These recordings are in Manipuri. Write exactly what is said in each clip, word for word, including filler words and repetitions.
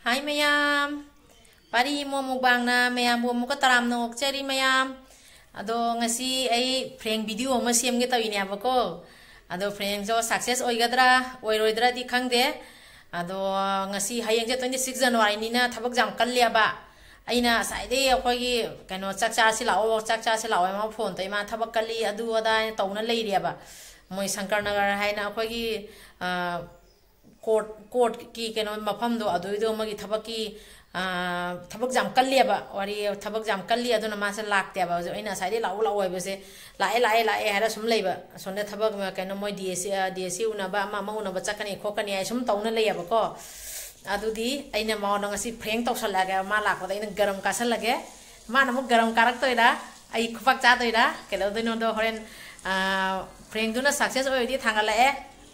ꯍꯥꯏ ꯃꯌꯥꯝ, ꯄꯥꯔꯤ ꯏꯃꯣ ꯃꯨꯛꯕꯥꯡꯅ ꯃꯌꯥꯝꯕꯨ ꯑꯃꯨꯛꯀ ꯇꯔꯥꯝꯅ ꯑꯣꯛꯆꯔꯤ ꯃꯌꯥꯝ꯫ ꯑꯗꯣ ꯉꯁꯤ ꯑꯩ ꯄ꯭ꯔꯦꯡ ꯚꯤꯗꯤꯑꯣ ꯑꯃ ꯁꯦꯝꯒꯦ ꯇꯧꯔꯤꯅꯦꯕꯀꯣ꯫ ꯑꯗꯣ ꯄ꯭ꯔꯦꯡꯁꯨ ꯁꯛꯁꯦꯁ ꯑꯣꯏꯒꯗ꯭ꯔꯥ ꯑꯣꯏꯔꯣꯏꯗ꯭ꯔꯥꯗꯤ ꯈꯪꯗꯦ꯫ ꯑꯗꯣ ꯉꯁꯤ, ꯍꯌꯦꯡꯁꯦ twenty six Januaryꯅꯤꯅ ꯊꯕꯛ ꯌꯥꯝ ꯀꯜꯂꯦꯕ꯫ ꯑꯩꯅ ꯉꯁꯥꯏꯗꯩ ꯑꯩꯈꯣꯏꯒꯤ ꯀꯩꯅꯣ, "ꯆꯥꯛ ꯆꯥꯁꯤ ꯂꯥꯛꯑꯣ, ꯆꯥꯛ ꯆꯥꯁꯤ ꯂꯥꯛꯑꯣ", ꯃꯥ ꯐꯣꯟ ꯇꯧꯏ, ꯃꯥ ꯊꯕꯛ ꯀꯜꯂꯤ ꯑꯗꯨ ꯑꯗꯥ ꯍꯥꯏꯅ ꯇꯧꯅ ꯂꯩꯔꯦꯕ꯫ ꯃꯣꯏ ꯁꯪꯀꯔ ꯅꯒꯔ ꯍꯥꯏꯅ ꯑꯩꯈꯣꯏꯒꯤ, ꯑ, ꯀꯣꯔꯠ, ꯀꯣꯔꯠꯀꯤ ꯀꯩꯅꯣ ꯃꯐꯝꯗꯣ, ꯑꯗꯨꯏꯗꯣ ꯃꯣꯏꯒꯤ ꯊꯕꯛꯀꯤ, ꯑ, ꯊꯕꯛ ꯌꯥꯝ ꯀꯜꯂꯦꯕ, ꯋꯥꯔꯤ, ꯊꯕꯛ ꯌꯥꯝ ꯀꯜꯂꯤ꯫ ꯑꯗꯨꯅ ꯃꯥꯁꯦ ꯂꯥꯛꯇꯦꯕ꯫ ꯍꯧꯖꯤꯛ ꯑꯩꯅ ꯉꯁꯥꯏꯗꯩ "ꯂꯥꯛꯑꯣ, ꯂꯥꯛꯑꯣ" ꯍꯥꯏꯕꯁꯦ, "ꯂꯥꯛꯑꯦ, ꯂꯥꯛꯑꯦ, ꯂꯥꯛꯑꯦ" ꯍꯥꯏꯔ ꯁꯨꯝ ꯂꯩꯕ꯫ ꯑꯁꯣꯝꯗ ꯊꯕꯛ ꯑꯃ, ꯀꯩꯅꯣ, ꯃꯣꯏ DAC, ꯑ, DAC ꯎꯅꯕ, ꯑꯃ ꯑꯃ ꯎꯅꯕ ꯆꯠꯀꯅꯤ ꯈꯣꯠꯀꯅꯤ ꯍꯥꯏ ꯁꯨꯝ ꯇꯧꯅ ꯂꯩꯌꯦꯕꯀꯣ꯫ ꯑꯗꯨꯗꯤ ꯑꯩꯅ ꯃꯉꯣꯟꯗ ꯉꯁꯤ ꯄ꯭ꯔꯦꯡ ꯇꯧꯁꯜꯂꯛꯑꯒꯦ, ꯃꯥ ꯂꯥꯛꯄꯗ ꯑꯩꯅ ꯒꯔꯝ ꯀꯥꯁꯜꯂꯒꯦ꯫ ꯃꯥꯅ ꯑꯃꯨꯛ ꯒꯔꯝ ꯀꯥꯔꯛꯇꯣꯏꯔꯥ, ꯑꯩ ꯈꯨꯄꯥꯛ ꯆꯥꯗꯣꯏꯔꯥ, ꯀꯩꯗꯧꯗꯣꯏꯅꯣꯗꯣ ꯍꯣꯔꯦꯟ, ꯑ, ꯄ꯭ꯔꯦꯡꯗꯨꯅ ꯁꯛꯁꯦꯁ ꯑꯣꯏꯔꯗꯤ ꯊꯥꯡꯒꯠꯂꯛꯑꯦ,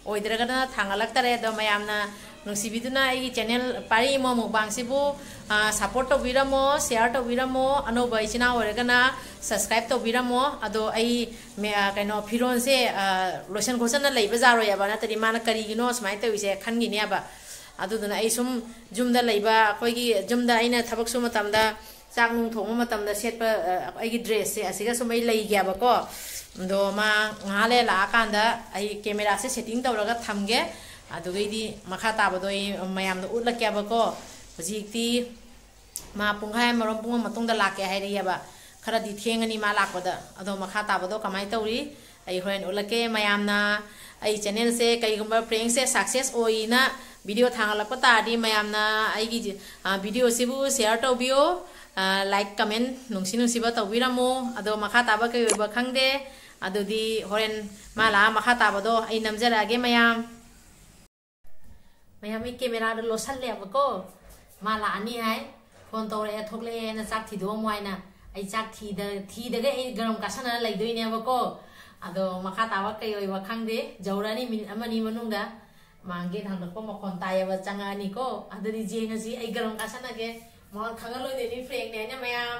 ꯑꯣꯏꯗ꯭ꯔꯒꯅ ꯊꯥꯡꯒꯠꯂꯛꯇꯔꯦ꯫ ꯑꯗꯣ ꯃꯌꯥꯝꯅ ꯅꯨꯡꯁꯤꯕꯤꯗꯨꯅ ꯑꯩꯒꯤ ꯆꯦꯅꯦꯜ ꯄꯥꯔꯤ ꯏꯃꯣ ꯃꯨꯛꯕꯥꯡꯁꯤꯕꯨ, ꯑ, ꯁꯞꯄꯣꯔꯠ ꯇꯧꯕꯤꯔꯝꯃꯣ, ꯁꯤꯌꯥꯔ ꯇꯧꯕꯤꯔꯝꯃꯣ, ꯑꯅꯧꯕ ꯏꯆꯤꯟ ꯏꯅꯥꯎ ꯑꯣꯏꯔꯒꯅ ꯁꯕꯁꯀ꯭ꯔꯥꯏꯕ ꯇꯧꯕꯤꯔꯝꯃꯣ꯫ ꯑꯗꯣ ꯑꯩ ꯃꯦ-, ꯑ, ꯀꯩꯅꯣ, ꯐꯤꯔꯣꯟꯁꯦ, ꯑ, ꯂꯣꯏꯁꯟ ꯈꯣꯠꯆꯟꯅ ꯂꯩꯕ ꯌꯥꯔꯣꯏꯑꯕ, ꯅꯠꯇ꯭ꯔꯗꯤ ꯃꯥꯅ "ꯀꯔꯤꯒꯤꯅꯣ ꯁꯨꯃꯥꯏꯅ ꯇꯧꯔꯤꯁꯦ?" ꯈꯟꯈꯤꯅꯦꯕ꯫ ꯑꯗꯨꯗꯨꯅ ꯑꯩ ꯁꯨꯝ ꯌꯨꯝꯗ ꯂꯩꯕ, ꯑꯩꯈꯣꯏꯒꯤ ꯌꯨꯝꯗ ꯑꯩꯅ ꯊꯕꯛ ꯁꯨꯕ ꯃꯇꯝꯗ, ꯆꯥꯛ ꯅꯨꯡ ꯊꯣꯡꯕ ꯃꯇꯝꯗ ꯁꯦꯠꯄ, ꯑ, ꯑꯩꯒꯤ ꯗ꯭ꯔꯦꯁꯁꯦ ꯑꯁꯤꯒ ꯁꯨꯝ ꯑꯩ ꯂꯩꯒꯦꯕꯀꯣ꯫ ꯑꯗꯣ ꯃꯥ ꯉꯥꯏꯍꯥꯛ ꯂꯩꯔ ꯂꯥꯛꯑꯀꯥꯟꯗ ꯑꯩ ꯀꯦꯃꯦꯔꯥꯁꯦ ꯁꯦꯠꯇꯤꯡ ꯇꯧꯔꯒ ꯊꯝꯒꯦ꯫ ꯑꯗꯨꯒꯩꯗꯤ ꯃꯈꯥ ꯇꯥꯕꯗꯣ ꯑꯩ ꯃꯌꯥꯝꯗ ꯎꯠꯂꯛꯀꯦꯕꯀꯣ꯫ ꯍꯧꯖꯤꯛꯇꯤ ꯃꯥ ꯄꯨꯡꯈꯥꯏ ꯑꯃꯔꯣꯝ, ꯄꯨꯡ ꯑꯃ ꯃꯇꯨꯡꯗ ꯂꯥꯛꯀꯦ ꯍꯥꯏꯔꯛꯑꯦꯕ꯫ ꯈꯔꯗꯤ ꯊꯦꯡꯉꯅꯤ ꯃꯥ ꯂꯥꯛꯄꯗ꯫ ꯑꯗꯣ ꯃꯈꯥ ꯇꯥꯕꯗꯣ ꯀꯃꯥꯏꯅ ꯇꯧꯔꯤ, ꯑꯩ ꯍꯣꯔꯦꯟ ꯎꯠꯂꯛꯀꯦ꯫ ꯃꯌꯥꯝꯅ ꯑꯩ ꯆꯦꯅꯦꯜꯁꯦ ꯀꯩꯒꯨꯝꯕ ꯄ꯭ꯔꯦꯡꯁꯦ ꯁꯛꯁꯦꯁ ꯑꯣꯏꯅ ꯚꯤꯗꯤꯑꯣ ꯊꯥꯡꯒꯠꯂꯛꯄ ꯇꯥꯔꯗꯤ, ꯃꯌꯥꯝꯅ ꯑꯩꯒꯤ, ꯑ, ꯚꯤꯗꯤꯑꯣꯁꯤꯕꯨ ꯁꯤꯌꯥꯔ ꯇꯧꯕꯤꯌꯣ, ꯑ, ꯂꯥꯏꯛ, ꯀꯃꯦꯟ, ꯅꯨꯡꯁꯤ ꯅꯨꯡꯁꯤꯕ ꯇꯧꯕꯤꯔꯝꯃꯣ꯫ ꯑꯗꯣ ꯃꯈꯥ ꯇꯥꯕ ꯀꯩ ꯑꯣꯏꯕ ꯈꯪꯗꯦ꯫ ꯑꯗꯨꯗꯤ ꯍꯣꯔꯦꯟ ꯃꯥ ꯂꯥꯛꯑ ꯃꯈꯥ ꯇꯥꯕꯗꯣ ꯑꯩ ꯅꯝꯖꯔꯛꯑꯒꯦ ꯃꯌꯥꯝ꯫ ꯃꯌꯥꯝ, ꯑꯩ ꯀꯦꯃꯦꯔꯥꯗ ꯂꯣꯠꯁꯜꯂꯦꯕꯀꯣ꯫ ꯃꯥ ꯂꯥꯛꯑꯅꯤ ꯍꯥꯏ, ꯐꯣꯟ ꯇꯧꯔꯛꯑꯦ, ꯊꯣꯛꯂꯛꯑꯦꯅ, "ꯆꯥꯛ ꯊꯤꯗꯣꯛꯑꯝꯃꯣ" ꯍꯥꯏꯅ꯫ ꯑꯩ ꯆꯥꯛ ꯊꯤꯗ-, ꯊꯤꯗꯒꯩ ꯑꯩ ꯒꯔꯝ ꯀꯥꯁꯟꯅꯔ ꯂꯩꯗꯣꯏꯅꯦꯕꯀꯣ꯫ ꯑꯗꯣ ꯃꯈꯥ ꯇꯥꯕ ꯀꯩ ꯑꯣꯏꯕ ꯈꯪꯗꯦ, ꯌꯧꯔꯛꯑꯅꯤ ꯃꯤꯅꯤꯠ ꯑꯃꯅꯤ ꯃꯅꯨꯡꯗ꯫ ꯃꯥꯡꯒꯦ ꯍꯪꯂꯛꯄ ꯃꯈꯣꯟ ꯇꯥꯏꯌꯦꯕ, ꯆꯪꯉꯛꯑꯅꯤꯀꯣ꯫ ꯑꯗꯨꯗꯤ ꯌꯦꯡꯉꯁꯤ, ꯑꯩ ꯒꯔꯝ ꯀꯥꯁꯟꯅꯒꯦ꯫ ꯃꯉꯣꯟ ꯈꯪꯍꯜꯂꯣꯏꯗꯣꯏꯅꯤ ꯄ꯭ꯔꯦꯡꯅꯦ ꯍꯥꯏꯅ ꯃꯌꯥꯝ꯫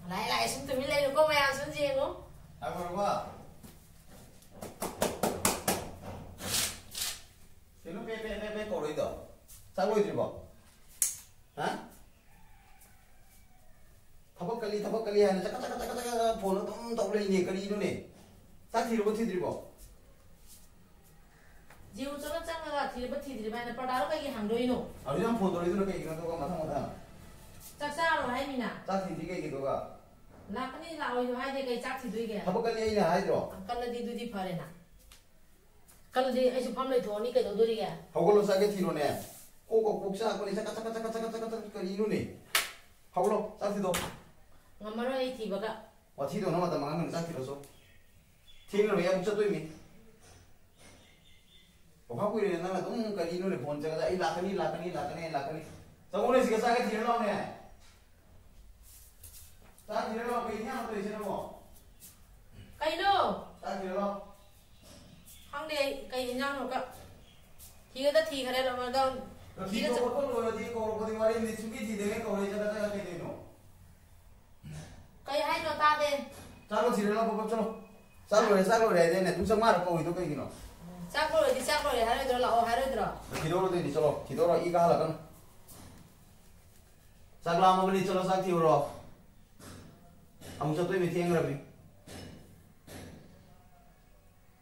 ꯂꯥꯛꯑꯦ, ꯂꯥꯛꯑꯦ, ꯁꯨꯝ ꯇꯨꯃꯤꯟ ꯂꯩꯅꯨꯀꯣ ꯃꯌꯥꯝ, ꯁꯨꯝ ꯌꯦꯡꯉꯨ꯫ ꯍꯥꯏꯈ꯭ꯔꯕ? ꯀꯩꯅꯣ, ꯄꯦ, ꯄꯦ, ꯀꯩꯗꯣ? ꯆꯥꯛ ꯂꯣꯏꯗ꯭ꯔꯤꯕꯣ? ꯍꯥ? ꯊꯕꯛ ꯀꯜꯂꯤ, ꯊꯕꯛ ꯀꯜꯂꯤ ꯍꯥꯏꯅ ꯆꯀꯠ ꯆꯀꯠ ꯆꯀꯠ ꯆꯀꯠ ꯆꯀꯠ ꯐꯣꯟ ꯑꯗꯨꯝ ꯇꯧ ꯂꯩꯅꯦ, ꯀꯔꯤꯅꯣꯅꯦ? ꯆꯥꯛ ꯊꯤꯔꯕꯣ, ꯊꯤꯗ꯭ꯔꯤꯕꯣ? ꯖꯤꯑꯣ ꯆꯪꯉ ꯆꯪꯉꯒ ꯊꯤꯔꯕ ꯊꯤꯗ꯭ꯔꯤꯕ ꯍꯥꯏꯅ ꯄꯔꯗꯥꯗꯣ ꯀꯩꯒꯤ ꯍꯥꯡꯗꯣꯛꯏꯅꯣ? ꯑꯗꯨ ꯌꯥꯝ ꯐꯣꯟ ꯇꯧꯔꯛꯏꯗꯨꯅ ꯀꯩꯒꯤꯅꯣ? ꯑꯗꯨꯒ ꯃꯊꯪ ꯃꯊꯪ ꯆꯥꯛ ꯆꯥꯔꯣ ꯍꯥꯏꯃꯤꯅ꯫ ꯆꯥꯛ ꯊꯤꯗ꯭ꯔꯤ ꯀꯩꯒꯤꯗꯨꯒ? ꯂꯥꯛꯀꯅꯤ ꯂꯥꯛꯑꯣꯏꯁꯨ ꯍꯥꯏꯗꯦ, ꯀꯩ ꯆꯥꯛ ꯊꯤꯗꯣꯏꯒꯦ? ꯊꯕꯛ ꯀꯜꯂꯤ ꯑꯩꯅ ꯍꯥꯏꯗ꯭ꯔꯣ? ꯀꯜꯂꯗꯤ ꯑꯗꯨꯗꯤ ꯐꯔꯦꯅ꯫ ꯀꯜꯂꯗꯤ ꯑꯩꯁꯨ ꯐꯝ ꯂꯩꯊꯣꯛꯑꯅꯤ, ꯀꯩꯗꯧꯗꯣꯔꯤꯒꯦ? ꯍꯧꯒꯠꯂꯣ, ꯆꯥꯛꯀ ꯊꯤꯔꯣꯅꯦ꯫ ꯀꯣꯛꯀ ꯀꯣꯛ ꯆꯥꯛꯄꯅꯦ, ꯆꯀꯠ ꯆꯀꯠ ꯆꯀꯠ ꯆꯀꯠ ꯆꯀꯠ ꯆꯀꯠ, ꯀꯔꯤꯅꯣꯅꯦ? ꯍꯧꯒꯠꯂꯣ, ꯆꯥꯛ ꯊꯤꯗꯣ꯫ ꯉꯝꯃꯔꯣꯏ ꯑꯩ ꯊꯤꯕꯒ꯫ ꯋꯥꯊꯤ ꯇꯧꯅ ꯃꯇꯝ ꯃꯥꯡꯍꯟꯒꯅꯨ, ꯆꯥꯛ ꯊꯤꯔꯣ ꯆꯣ꯫ ꯊꯦꯡꯅꯔꯣꯏ, ꯑꯃꯨꯛ ꯆꯠꯇꯣꯏꯅꯤ꯫ ꯄꯣꯄꯥ ꯀꯨꯏꯔꯦ ꯅꯪ ꯑꯗꯨꯝ ꯀꯔꯤꯅꯣꯅꯦ ꯐꯣꯟ ꯆꯠꯀꯗ? ꯑꯩ ꯂꯥꯛꯀꯅꯤ, ꯂꯥꯛꯀꯅꯤ, ꯂꯥꯛꯀꯅꯤ, ꯑꯩ ꯂꯥꯛꯀꯅꯤ꯫ ꯆꯪꯉꯣꯅꯦ, ꯁꯤꯒ ꯆꯥꯛꯀ ꯊꯤꯔ ꯂꯥꯛꯑꯣꯅꯦ꯫ ꯆꯥꯛ ꯊꯤꯔ ꯂꯥꯛꯑꯣ, ꯀꯩ ꯏꯟꯖꯥꯡꯅꯣ ꯇꯧꯔꯤꯁꯦ ꯅꯪꯕꯣ? ꯀꯩꯅꯣ? ꯆꯥꯛ ꯊꯤꯔ ꯂꯥꯛꯑꯣ꯫ ꯈꯪꯗꯦ ꯑꯩ ꯀꯩ ꯏꯟꯖꯥꯡꯅꯣ ꯀ-, ꯊꯤꯒꯗ ꯊꯤꯈꯔꯦ ꯂꯣꯏꯔꯦ꯫ ꯊꯤꯒ ꯊꯤꯗꯣꯛ ꯆꯠ- ꯈꯣꯠꯇꯣꯛ ꯂꯣꯏꯔꯗꯤ ꯀꯧꯔꯛꯄꯗꯤ ꯋꯥꯔꯤꯅꯤ, ꯁꯨꯡꯊꯤ ꯊꯤꯗꯉꯩ ꯀꯧꯔꯛꯏ ꯆꯠꯀꯗ ꯀꯩꯗꯩꯅꯣ? ꯀꯩ ꯍꯥꯏꯅꯣ ꯇꯥꯗꯦ꯫ ꯆꯥꯛ ꯂꯣꯏ ꯊꯤꯔ ꯂꯥꯛꯑꯣ, ꯄꯞ ꯄꯞ ꯆꯠꯂꯣ꯫ ꯆꯥꯛ ꯂꯣꯏꯔꯦ, ꯆꯥꯛ ꯂꯣꯏꯔꯦ ꯍꯥꯏꯗꯤ ꯑꯩꯅ ꯑꯗꯨꯝ ꯆꯪ ꯃꯥꯔ ꯀꯧꯏꯗꯣ ꯀꯩꯒꯤꯅꯣ? ꯆꯥꯛ ꯂꯣꯏꯔꯗꯤ ꯆꯥꯛ ꯂꯣꯏꯔꯦ ꯍꯥꯏꯔꯣꯏꯗ꯭ꯔꯣ? ꯂꯥꯛꯑꯣ ꯍꯥꯏꯔꯣꯏꯗ꯭ꯔꯣ? ꯊꯤꯗꯣꯔꯣꯗꯣꯏꯅꯤ, ꯆꯠꯂꯣ, ꯊꯤꯗꯣꯔꯣ, ꯏ ꯀꯥꯍꯜꯂꯛꯀꯅꯨ꯫ ꯆꯥꯛ ꯂꯥꯝꯃꯕꯅꯤ, ꯆꯠꯂꯣ, ꯆꯥꯛ ꯊꯤꯔꯨꯔꯣ꯫ ꯑꯃꯨꯛ ꯆꯠꯇꯣꯏꯅꯤ, ꯊꯦꯡꯈ꯭ꯔꯕꯅꯤ꯫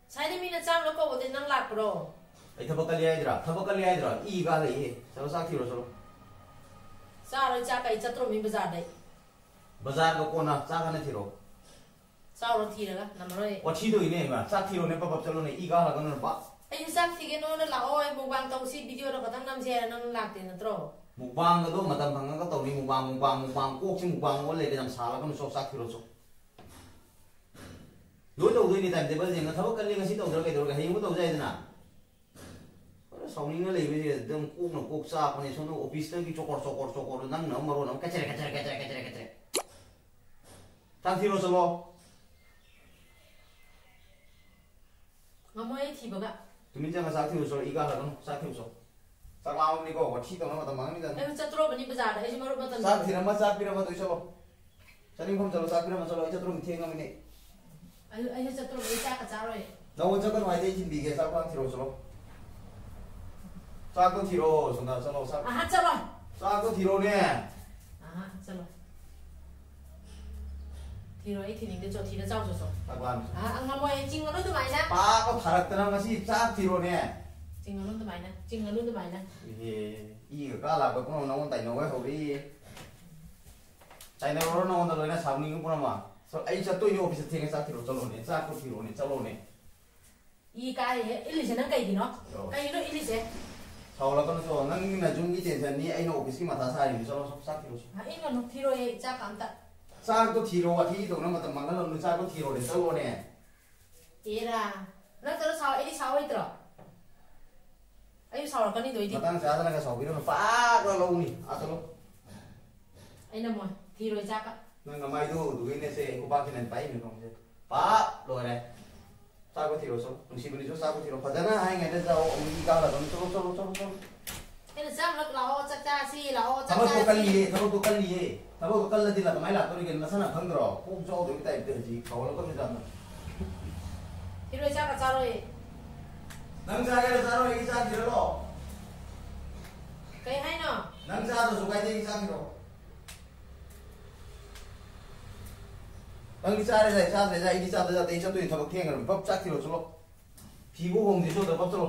ꯉꯁꯥꯏꯗ ꯃꯤꯅ ꯆꯥꯝꯃ ꯀꯧꯕꯗꯤ ꯅꯪ ꯂꯥꯛꯄ꯭ꯔꯣ? ꯑꯩ ꯊꯕꯛ ꯀꯜꯂꯤ ꯍꯥꯏꯗ꯭ꯔꯥ? ꯊꯕꯛ ꯀꯜꯂꯤ ꯍꯥꯏꯗ꯭ꯔꯥ? ꯏ ꯀꯥ ꯂꯩꯌꯦ꯫ ꯆꯠꯂꯣ, ꯆꯥꯛ ꯊꯤꯔꯣ, ꯆꯠꯂꯣ꯫ ꯆꯥꯔꯣꯏ ꯆꯥꯛꯀ, ꯑꯩ ꯆꯠꯇ꯭ꯔꯣꯃꯤ ꯕꯖꯥꯔꯗꯩ꯫ ꯕꯖꯥꯔꯒ ꯀꯣꯟꯅ, ꯆꯥꯛ ꯍꯥꯟꯅ ꯊꯤꯔꯣ꯫ ꯆꯥꯎꯔꯣ ꯊꯤꯔꯒ, ꯅꯝꯃꯔꯣꯏ꯫ ꯋꯥꯊꯤꯗꯣ ꯏꯅꯦ ꯏꯃꯥ, ꯆꯥꯛ ꯊꯤꯔꯣꯅꯦ, ꯄꯞ ꯄꯞ ꯆꯠꯂꯣꯅꯦ, ꯏ ꯀꯥ ꯍꯜꯂꯛꯀꯅꯨꯅꯦ, ꯄꯥ꯫ ꯑꯩꯁꯨ ꯆꯥꯛ ꯊꯤꯒꯦ, ꯅꯉꯣꯟꯗ ꯂꯥꯛꯑꯣ, ꯑꯩ ꯃꯨꯛꯕꯥꯡ ꯇꯧꯁꯤ, ꯚꯤꯗꯤꯑꯣꯗꯣ ꯈꯛꯇꯪ ꯅꯝꯁꯦ ꯍꯥꯏꯔ ꯅꯪ ꯂꯥꯛꯇꯦ ꯅꯠꯇ꯭ꯔꯣ? ꯃꯨꯛꯕꯥꯡꯒꯗꯣ ꯃꯇꯝ ꯐꯪꯉꯒ ꯇꯧꯅꯤ, ꯃꯨꯛꯕꯥꯡ, ꯃꯨꯛꯕꯥꯡ, ꯃꯨꯛꯕꯥꯡ, ꯀꯣꯛꯁꯤ ꯃꯨꯛꯕꯥꯡ ꯑꯣꯜ ꯂꯩꯔꯦ, ꯌꯥꯝ ꯁꯥꯔꯛꯀꯅꯨ, ꯆꯣ, ꯆꯥꯛ ꯊꯤꯔꯣ ꯆꯣ꯫ ꯂꯣꯏ ꯇꯧꯗꯣꯏꯅꯤ time table ꯁꯦ꯫ ꯊꯕꯛ ꯀꯜꯂꯤ ꯉꯁꯤ ꯇꯧꯗ꯭ꯔꯥ ꯀꯩꯗꯧꯔꯒꯦ? ꯍꯌꯦꯡꯕꯨ ꯇꯧꯖꯦ ꯍꯥꯏꯗꯅ꯫ ꯈꯔ ꯁꯥꯎꯅꯤꯡꯅ ꯂꯩꯕꯁꯦ ꯑꯗꯨꯝ ꯀꯣꯛꯅ ꯀꯣꯛ ꯆꯥꯛꯄꯅꯦ꯫ ꯁꯣꯝꯗ office ꯇꯒꯤ ꯆꯣꯀꯣꯔ ꯆꯣꯀꯣꯔ ꯆꯣꯀꯣꯔ, ꯅꯪꯅ ꯑꯃ ꯃꯔꯣꯟ ꯑꯃ ꯀꯆꯔꯦ ꯀꯆꯔꯦ ꯀꯆꯔꯦ ꯀꯆꯔꯦ ꯀꯆꯔꯦ꯫ ꯆꯥꯛ ꯊꯤꯔꯣ ꯆꯠꯂꯣ꯫ ꯉꯝꯃꯣꯏ ꯑꯩ ꯊꯤꯕꯒ꯫ ꯇꯨꯃꯤꯟ ꯆꯪꯉ ꯆꯥꯛ ꯊꯤꯔꯨ ꯆꯠꯂꯣ, ꯏ ꯀꯥꯔꯛꯀꯅꯨ, ꯆꯥꯛ ꯊꯤꯔꯨ ꯆꯠꯂꯣ꯫ ꯆꯥꯛ ꯂꯥꯝꯃꯕꯅꯤꯀꯣ, ꯋꯥꯊꯤ ꯇꯧꯅ ꯃꯇꯝ ꯃꯥꯡꯍꯟꯒꯅꯨ꯫ ꯑꯩ ꯆꯠꯇ꯭ꯔꯣꯕꯅꯤ ꯕꯖꯥꯔꯗ, ꯑꯩꯁꯨ ꯃꯔꯨꯞ ꯃꯇꯝ ꯆꯥꯛ ꯊꯤꯔꯝꯃ ꯆꯥꯛ ꯄꯤꯔꯝꯃ ꯇꯧ ꯆꯠꯂꯣ꯫ ꯆꯠꯅꯤꯡꯐꯝ ꯆꯠꯂꯣ, ꯆꯥꯛ ꯄꯤꯔꯝꯃ ꯆꯠꯂꯣ, ꯑꯩ ꯆꯠꯇ꯭ꯔꯣꯕꯅꯤ, ꯊꯦꯡꯉꯕꯅꯤ꯫ ꯑꯩ, ꯑꯩꯁꯨ ꯆꯠꯇ꯭ꯔꯣꯕꯅꯤ, ꯑꯩ ꯆꯥꯛꯀ ꯆꯥꯔꯣꯏ꯫ ꯅꯪꯉꯣꯟ ꯆꯠꯀꯅꯨ ꯍꯥꯏꯗꯤ ꯑꯩ ꯊꯤꯟꯕꯤꯒꯦ, ꯆꯥꯛ ꯂꯥꯝ ꯊꯤꯔꯨ ꯆꯠꯂꯣ꯫ ꯆꯥꯛꯇꯣ ꯊꯤꯔꯛꯑꯣ, ꯁꯣꯝꯗ ꯆꯠꯂꯣ, ꯆꯥꯛ, ꯑꯍꯥ, ꯆꯠꯂꯣ꯫ ꯆꯥꯛꯇꯣ ꯊꯤꯔꯛꯑꯣꯅꯦ꯫ ꯑꯍꯥ, ꯆꯠꯂꯣ꯫ ꯊꯤꯔꯣ, ꯑꯩ ꯊꯤꯅꯤꯡꯗꯦ, ꯆꯣ, ꯊꯤꯔ ꯆꯥꯎ, ꯆꯣ, ꯆꯣ꯫ ꯆꯥꯛ ꯂꯥꯝꯃꯦ꯫ ꯑꯍꯥ, ꯉꯝꯃꯣꯏ, ꯆꯤꯡꯒꯅꯨ ꯑꯗꯨꯃꯥꯏꯅ꯫ ꯄꯥꯛ ꯊꯥꯔꯛꯇꯅ ꯉꯁꯤ ꯆꯥꯛ ꯊꯤꯔꯛꯑꯣꯅꯦ꯫ ꯆꯤꯡꯒꯅꯨ ꯑꯗꯨꯃꯥꯏꯅ, ꯆꯤꯡꯒꯅꯨ ꯑꯗꯨꯃꯥꯏꯅ꯫ ꯏꯍꯦ, ꯏꯒ ꯀꯥ ꯂꯥꯛꯄ ꯄꯨꯝꯅꯃꯛ ꯅꯉꯣꯟ ꯇꯥꯏꯅꯧ ꯍꯥꯏ ꯍꯧꯔꯛꯏ꯫ ꯇꯥꯏꯅꯔꯨꯔꯣ ꯅꯉꯣꯟꯗ ꯂꯣꯏꯅ ꯁꯥꯎꯅꯤꯡꯉꯤ ꯄꯨꯝꯅꯃꯛ꯫ ꯆꯣ, ꯑꯩ ꯆꯠꯇꯣꯏꯅꯦ ꯑꯣꯐꯤꯁꯇ ꯊꯦꯡꯉꯦ, ꯆꯥꯛ ꯊꯤꯔꯛꯑꯣ, ꯆꯠꯂꯣꯅꯦ, ꯆꯥꯛꯇꯣ ꯊꯤꯔꯛꯑꯣꯅꯦ, ꯆꯠꯂꯣꯅꯦ꯫ ꯏ ꯀꯥꯏꯌꯦ꯫ ꯏꯜꯂꯤꯁꯦ ꯅꯪ ꯀꯩꯒꯤꯅꯣ? ꯑꯣ꯫ ꯀꯩꯒꯤꯅꯣ ꯏꯜꯂꯤꯁꯦ? ꯁꯥꯎꯍꯜꯂꯛꯀꯅꯨ ꯆꯣ꯫ ꯅꯪꯅ ꯌꯨꯝꯒꯤ ꯇꯦꯟꯁꯟꯅꯤ, ꯑꯩꯅ ꯑꯣꯐꯤꯁꯀꯤ ꯃꯊꯥ ꯁꯥꯔꯤꯅꯤ꯫ ꯆꯠꯂꯣ, ꯆꯠꯂꯣ, ꯆꯥꯛ ꯊꯤꯔꯣ ꯆꯣ꯫ ꯍꯥ, ꯏꯜꯂꯅꯨ, ꯊꯤꯔꯣꯏꯌꯦ ꯆꯥꯛꯀ ꯑꯝꯇ꯫ ꯆꯥꯛꯇꯣ ꯊꯤꯔꯣ, ꯋꯥꯊꯤ ꯇꯧꯅ ꯃꯇꯝ ꯃꯥꯡꯍꯜꯂꯅꯨ, ꯆꯥꯛꯇꯣ ꯊꯤꯔꯣꯅꯦ, ꯆꯠꯂꯣꯅꯦ꯫ ꯑꯦꯔꯥ, ꯅꯪ ꯆꯠꯂꯣ ꯁꯥꯎ, ꯑꯩꯗꯤ ꯁꯥꯎ ꯍꯩꯇ꯭ꯔꯣ? ꯑꯩꯁꯨ ꯁꯥꯎꯔꯛꯀꯅꯤꯗꯣ ꯑꯩꯗꯤ꯫ ꯃꯇꯥꯡ ꯆꯥꯗꯅꯒ ꯁꯥꯎꯕꯤꯔꯅꯨ, ꯄꯥꯛ ꯂꯧꯅꯤ꯫ ꯑꯥ ꯆꯠꯂꯣ꯫ ꯑꯩꯅ ꯃꯣꯏ ꯊꯤꯔꯣꯏ ꯆꯥꯛꯀ꯫ ꯅꯪ ꯅꯃꯥꯏꯗꯨ ꯎꯗꯨꯒꯤꯅꯦꯁꯦ, ꯈꯨꯕꯥꯛꯁꯤꯅ ꯄꯥꯏꯔꯤꯅꯦ ꯈꯣꯡꯁꯦ꯫ ꯄꯥꯞ ꯂꯣꯏꯔꯦ꯫ ꯆꯥꯛꯇꯣ ꯊꯤꯔꯣ ꯆꯠꯂꯣ꯫ ꯅꯨꯡꯁꯤꯕꯅꯤꯁꯨ ꯆꯥꯛꯇꯣ ꯊꯤꯔꯣ꯫ ꯐꯖꯅ ꯍꯥꯏꯉꯩꯗ ꯆꯥꯎ꯫ ꯑꯃꯨꯛ ꯏ ꯀꯥꯔꯗꯕꯅꯤ꯫ ꯆꯠꯂꯣ, ꯆꯠꯂꯣ, ꯆꯠꯂꯣ, ꯆꯠꯂꯣ꯫ ꯑꯩꯅ ꯆꯥꯛ ꯂꯥꯛꯑꯣ, ꯆꯥꯛ ꯆꯥꯁꯤ ꯂꯥꯛꯑꯣ, ꯆꯥꯛ ꯊꯕꯛꯇꯣ ꯆꯥꯁꯤ꯫ ꯀꯜꯂꯤꯌꯦ, ꯊꯕꯛꯇꯣ ꯀꯜꯂꯤꯌꯦ꯫ ꯊꯕꯛꯇꯣ ꯀꯜꯂꯗꯤ ꯂꯥꯛ ꯀꯃꯥꯏꯅ ꯂꯥꯛꯇꯣꯔꯤꯒꯦ? ꯅꯁꯥꯅ ꯈꯪꯗ꯭ꯔꯣ? ꯀꯣꯛ ꯆꯥꯎꯗꯕꯒꯤ ꯇꯥꯏꯞꯇ ꯍꯧꯖꯤꯛ ꯁꯥꯎꯒꯠꯂꯛꯀꯅꯨ ꯌꯥꯝꯅ꯫ ꯊꯤꯔꯣꯏ ꯆꯥꯛꯀ ꯆꯥꯔꯣꯏ꯫ ꯅꯪ ꯆꯥꯒꯦꯔꯥ ꯆꯥꯔꯣꯏ, ꯑꯩꯒꯤ ꯆꯥꯛ ꯊꯤꯔꯔꯣ? ꯀꯩ ꯍꯥꯏꯅꯣ? ꯅꯪ ꯆꯥꯗ꯭ꯔꯁꯨ ꯀꯥꯏꯗꯦ, ꯑꯩꯒꯤ ꯆꯥꯛ ꯊꯤꯔꯣ꯫ ꯅꯪꯗꯤ ꯆꯥꯔꯦ ꯆꯥꯏ, ꯆꯥꯗ꯭ꯔꯦ ꯆꯥꯏ, ꯑꯩꯗꯤ ꯆꯥꯗ ꯆꯥꯗꯦ, ꯑꯩ ꯆꯠꯇꯣꯏꯅꯦ ꯊꯕꯛ ꯊꯦꯡꯈ꯭ꯔꯕꯅꯤ꯫ ꯄꯞ ꯆꯥꯛ ꯊꯤꯔꯣ ꯆꯠꯂꯣ꯫ ꯐꯤꯕꯨ ꯍꯣꯡꯗ꯭ꯔꯤ ꯆꯠꯂꯣ, ꯄꯞ ꯆꯠꯂꯣ꯫